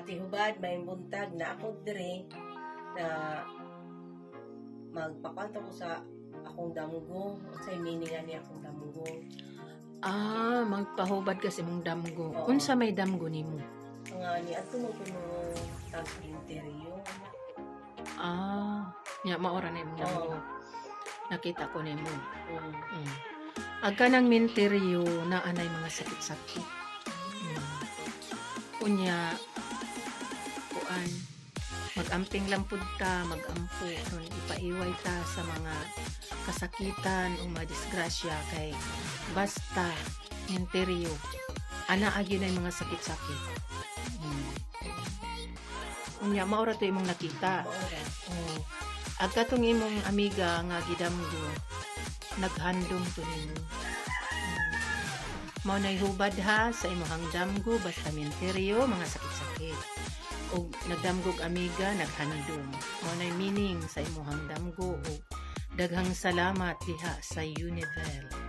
Ate Hubad, may buntag na ako dire na magpakwento ko sa akong damgo. Unsay meaning ani akong damgo? Ah, magpahubad kasi mong damgo. Oo. Unsa may damgo nimo? Nga ni adto mo kuno tag interior. Ah, nya maora na imong damgo. Oo. Nakita ko nimo. Ag kanang minteryo na anay mga sakit-sakit. Unya kuan, magamping lang pud ta, magampo aron ipaiway ta sa mga kasakitan o mga disgrasya kay basta minteryo ana agi na mga sakit-sakit. Unya maora to imong nakita. Maora. Oh. Ag katong imong amiga nga gidamgo, naghandom to nimo. Mao nay hubad ha sa imong damgo, basta minteryo, mga sakit-sakit. Og nagdamgog amiga, naghandom. Mao nay meaning sa imong damgo ug daghang salamat diha sa universe.